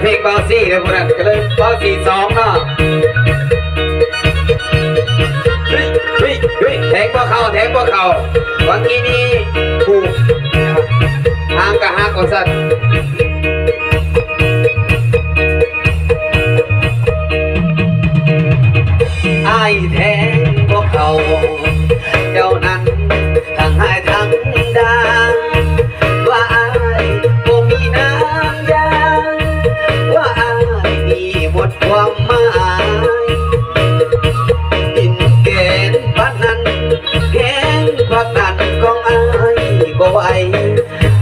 ເພງເບົາຊີເດີ ຜູ້ນັ້ນກໍເລີຍເບົາຊີສອງເນາະ. ເຮີ້ຍ ເຮີ້ຍ ເຮີ້ຍ ແທງບໍ່ເຂົ້າ ແທງບໍ່ເຂົ້າ. ບາງທີນີ້ຜູ້ຫາງກະຫັກວ່າຊັ້ນ. ອ້າຍແທງບໍ່ເຂົ້າ ເຈົ້ານັ້ນທັງຮ້າຍທັງດ່າ ວ່າອ້າຍບໍ່ມີນ້ຳຢາ ວ່າອ້າຍນີ້ໝົດຄວາມໝາຍ. ກິນແກງປານນັ້ນ ແຮງປານນັ້ນຂອງອ້າຍບໍ່ໄຫວ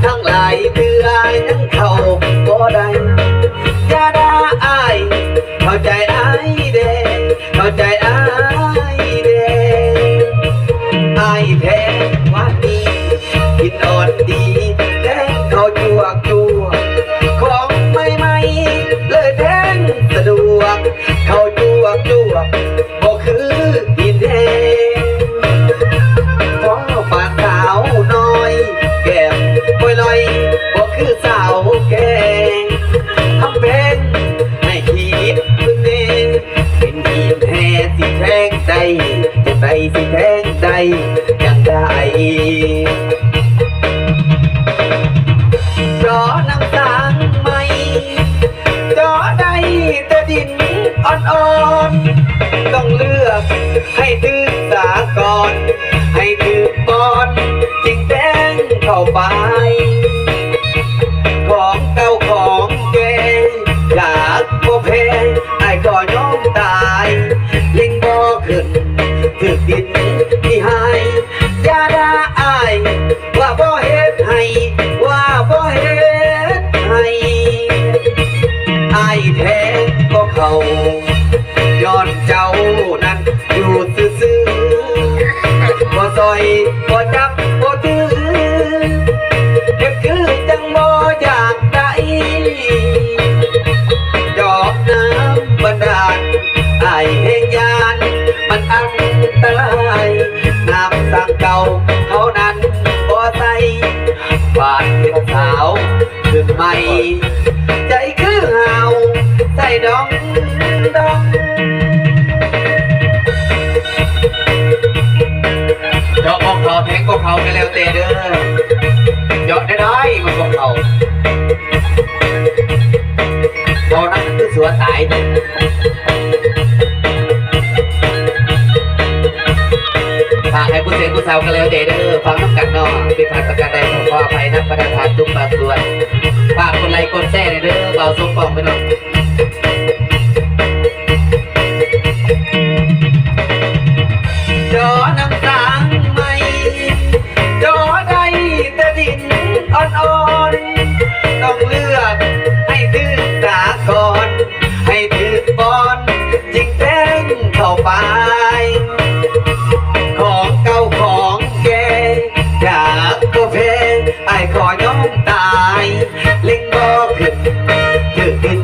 ທັງຫຼາຍເທື່ອຍັງເຂົ້າບໍ່ໄດ້. ຢ່າດ່າອ້າຍ ເຂົ້າໃຈອ້າຍແດ່ ເຂົ້າໃຈອ້າຍແດ່. ອ້າຍແທງວ່ານີ້ ກິນອ່ອນດີ ແທງເຂົ້າຈວກໆ ຂອງໃໝ່ໆ ເລີຍແທງສະດວກ ເຂົ້າຈວກໆ ບໍ່ຄືກິນແຮງ. ພໍປານສາວນ້ອຍ ແກ້ມປ່ອຍລອຍ ບໍ່ຄືສາວແກ່ ຄຳແພງໃຫ້ຄິດເບິ່ງແດ່ ເປັນຫີນແຮ່ຊິແທງໄດ້ ຈັ່ງໃດຊິແທງໄດ້ຈັ່ງໃດ. ເຈາະນ້ຳສ້າງໃໝ່ ເຈາະໄດ້ແຕ່ດິນອ່ອນໆ ຕ້ອງເລືອກໃຫ້ຖືກສາກ່ອນ ໃຫ້ຖືກບ່ອນຈຶ່ງແທງເຂົ້າໄປ. ຂອງເກົ່າຂອງແກ່ ຢາກບໍ່ແພ້ ອ້າຍກໍຍອມຕາຍ ເລັ່ງບໍ່ຂຶ້ນ ຖືກດິນທີ່ຫາຍ. ຢ່າດ່າອ້າຍ ວ່າບໍ່ເຮັດໃຫ້ ວ່າບໍ່ເຮັດໃຫ້. ອ້າຍແທງບໍ່ເຂົ້າ ຍ້ອນເຈົ້ານັ້ນຢູ່ຊື່ໆ ບໍ່ຊ່ອຍ ບໍ່ຈັບ ບໍ່ຖື ເຮັດຄືຈັ່ງບໍ່ຢາກໄດ້. ຈອກນ້ຳບັນດານ ອ້າຍແຮງຢ້ານ ມັນອັນຕະລາຍ ນ້ຳສັງເກົ່າເທົ່ານັ້ນບໍ່ໃສ່ ບາດເຫັນສາວຂຶ້ນໃໝ່ ໃຈຄືຫາວໃສ່ດອງດອງ. ເຈາະບໍ່ເຂົ້າ ແທງບໍ່ເຂົ້າກໍແລ້ວແຕ່ເດີ ເຈາະໄດ້ໄດ້ ມັນບໍ່ເຂົ້າ ເວົ້ານຳຄືຊົ່ວຕາຍ. ຝາກໃຫ້ຜູ້ເສບຜູ້ສາວກໍແລ້ວແຕ່ເດີ ຟັງນຳກັນເນາະ ຜິດພາດປະການໃດກໍຂໍອະໄພນຳບັນດາທ່ານທຸກພາກສ່ວນ. ຝາກກົດໄລກົດແຊແດ່ເດີ ບ່າວສົມປອງພີ່ນ້ອງ. ເຈາະນ້ຳສ້າງໃໝ່ ເຈາະໄດ້ແຕ່ດິນອ່ອນໆ ຕ້ອງເລືອກໃຫ້ຖືກສາກ່ອນ ໃຫ້ຖືກບ່ອນຈຶ່ງແທງເຂົ້າໄປ. ຂອງເກົ່າຂອງແກ່ ຢາກບໍ່ແພ້ ອ້າຍຂໍຍອມຕາຍ ເລັ່ງບໍ່ຂຶ້ນ ຖືກດິນ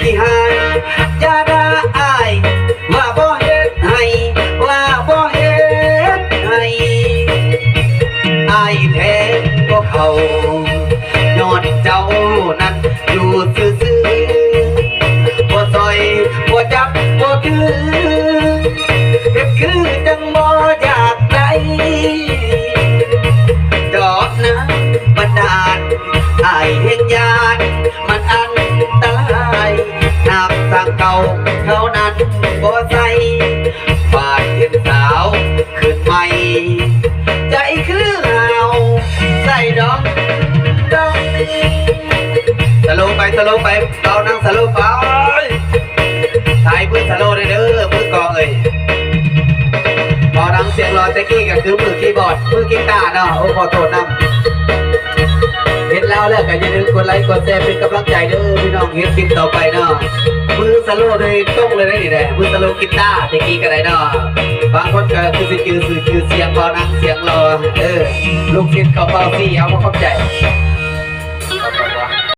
ທີ່ຫາຍ. ຢ່າດ່າອ້າຍ ວ່າບໍ່ເຮັດໃຫ້ ວ່າບໍ່ເຮັດໃຫ້. ອ້າຍແທງບໍ່ເຂົ້າ ຍ້ອນເຈົ້ານັ້ນຢູ່ຊື່ໆ ບໍ່ຊ່ອຍ ບໍ່ຈັບ ບໍ່ຖື ເຮັດຄືຈັ່ງບໍ່ຢາກໄດ້. ດອກນ້ຳບັນດານ ອ້າຍແຮງຢ້ານ ມັນອັນຕະລາຍ ນ້ຳສ້າງເກົ່າເທົ່ານັ້ນບໍ່ໃສ່ ບາດເຫັນສາວຂຶ້ນໃໝ່ ໃຈຄືຫາວໃສ່ດອງດອງ. ສະໂລໄປ ສະໂລໄປ ເບົານັ່ງສະໂລໄປ ຖ່າຍມືສະໂລໄດ້ເດີ ມືກອງເອີຍ. ເບົານັ່ງສຽງຫຼໍ່ແຕ່ກີ້ກໍຄືມືຄີບອດ ມືກີຕາເນາະ ໂອ້ ຂໍໂທດນຳ. ເຫັນລາວແລ້ວກໍຢ່າລືມກົດໄລກົດແຊເປັນກຳລັງໃຈເດີພີ່ນ້ອງ ເຮັດຄລິບຕໍ່ໄປເນາະ. ມືສະໂລໂດຍຕົງເລີຍເດ້ນີ້ເດ້ ມືສະໂລກີຕາແຕ່ກີ້ກໍໄດ້ເນາະ. ບາງຄົນກໍຄືຊິຈື່ຊື່ ຊື່ສຽງເບົານັ່ງສຽງຫຼໍ່ ເອີ ລູກສິດຂອງເບົາສີ ເອົາ ຂໍຂອບໃຈ.